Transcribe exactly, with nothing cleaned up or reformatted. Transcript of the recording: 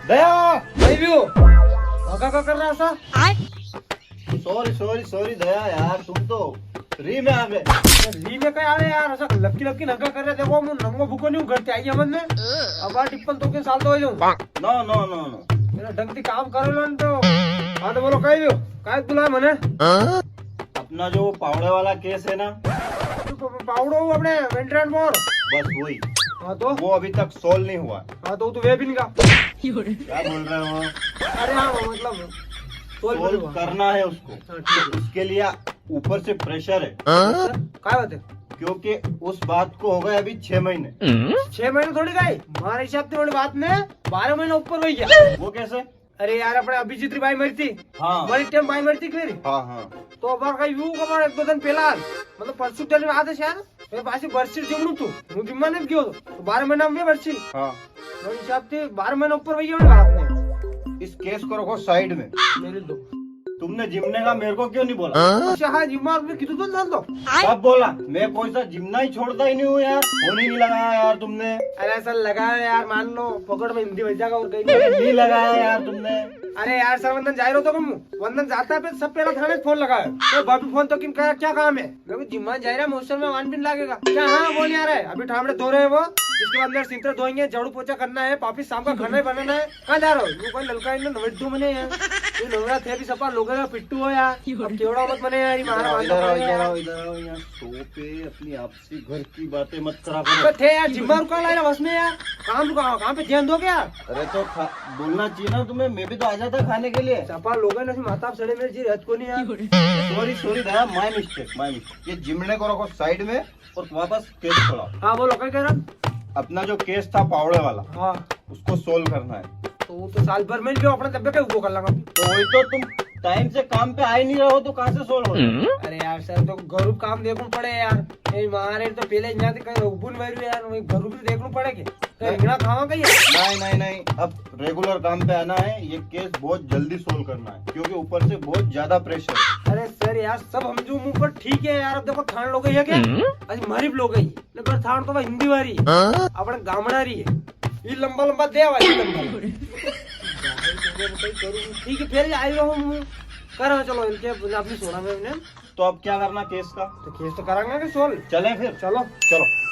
दया, भाई व्यू। काका का कर रहा सा? सॉरी, सॉरी, सॉरी दया यार, तुम तो री में आ गए। री में कई आवे यार, ऐसा लपकी लपकी नंगा कर रहे। देखो, मैं नंगो भूखो नहीं हूँ, घर से आई हमन में। अब आ टिप्पल तो के साल तो हो जाऊँ। नो, नो, नो, नो। मेरा ढंग से काम करो लो न तो। हाँ तो बोलो, कई व्यू? काय बुलाया मने? अपना जो पावड़े वाला केस है ना। तो प-, पावड़ो वो अपने वेंट्रेट मोर। बस वही। हाँ तो? वो अभी तक सॉल्व नहीं हुआ। हाँ तो वो तो वे भी नहीं का। क्या बोल रहे हो? अरे हाँ, मतलब सॉल्व नहीं हुआ। करना है उसको। हाँ, ठीक है। उसके लिए ऊपर से प्रेशर है। सर, काय बात है? क्योंकि उस बात को हो गए अभी छह महीने। छह महीने थोड़ी गए, मारे हिसाब से बड़ी बात ने बारह महीने ऊपर हो गया। वो कैसे? अरे यार, अपने अभिजीत री बाई मरी थी। हाँ। बड़ी टाइम बाई मरी थी फिर। हाँ, हाँ। तो अबार का यूं कमाल एक दो दिन पहला, मतलब परसों दिन में आते शायद, मैं पासी बरसी जिमणू तू, हूँ जिमवा नहीं गयो तो, तो बारह महीना में बरसी। हाँ। तो हिसाब से बारह महीना ऊपर वही होने बात नहीं। इस केस को रखो साइड में। मेरे दो। तुमने जिमने का मेरे को क्यों नहीं बोला? अच्छा, हाँ, जिमवा आपने कितु तो डाल दो। कब बोला? मैं कोई सा जिमना ही छोड़ता ही नहीं हूँ यार। फोन ही नहीं लगाया यार तुमने। अरे सर, लगाया यार, मान लो पकड़ में हिंदी बज जाएगा और कहीं नहीं। अरे नहीं लगाया यार तुमने। अरे यार सर, वंदन जा रहो तो कम, वंदन जाता पे सब पहला थाने फोन लगाया। तो भाभी फोन तो किन का क्या काम है? मैं भी जिमवा जा रहा, मौसम में वान भी लागेगा क्या? हाँ, बोल यार है, अभी ठामड़े धो रहे हैं वो, इसके बाद मेरे सिंतर धोएंगे, झाड़ू पोछा करना है, वापिस शाम का खाना ही बनाना है। कहाँ जा रहे हो? यूं कोई ललका इन्हें नवट दो मने यार। ये नवरा थे भी सपा लोगों का पिट्टू हो यार। अब केवड़ा मत मने यार, ये मारा इधर आओ, मारना इधर आओ, पड़ेगा। इधर आओ, इधर आओ, यहाँ शो पे अपनी आपसी घर की बातें मत करा करो। तो थे यार, जिम्मा रुका ला रहा बस में यार। काम रुका, काम पे ध्यान दो क्या? अरे तो खा-, बोलना चाहिए ना तुम्हें, मैं भी तो आ जाता खाने के लिए। सपा लोगों ने माता सड़े मेरे जी रहत को नहीं यार। सॉरी, सॉरी दादा, my mistake, my mistake। ये जिमने को रखो साइड में। और वापस केस खोला। हाँ, बोलो, क्या कह रहा? अपना जो केस था पावड़े वाला, हाँ। उसको सॉल्व करना है। तो वो तो साल भर में जो अपना तब्बे के वो कर लांगा। तो वही तो, तुम टाइम से काम पे आ ही नहीं रहो तो कहाँ से सॉल्व होगा? अरे यार सर, तो घरू काम देखना पड़े यार। ए मारे तो पहले यहाँ से कहीं उबुन वैरू यार, वही घरू भी देखना पड़े के। तो नहीं। रिंगणा खावा कहीं? नहीं, नहीं, नहीं, अब रेगुलर काम पे आना है। ये केस बहुत जल्दी सॉल्व करना है क्योंकि ऊपर से बहुत ज्यादा प्रेशर है। अरे सर यार, सब हम जो मुंह पर ठीक है यार। अब देखो, थान लोग है क्या? हम्म। अरे मारी लोग है। ले, पर थान तो भाई हिंदी वाली है। हाँ? अपने गामड़ा री है। ये लंबा लंबा दे भाई, लंबा। ठीक है, फिर आई रहो हूँ। करो, चलो, इनके अपनी सोना में इन्हें। तो अब क्या करना केस का? तो केस तो करांगा कि सॉल्व। चलें फिर? चलो। चलो।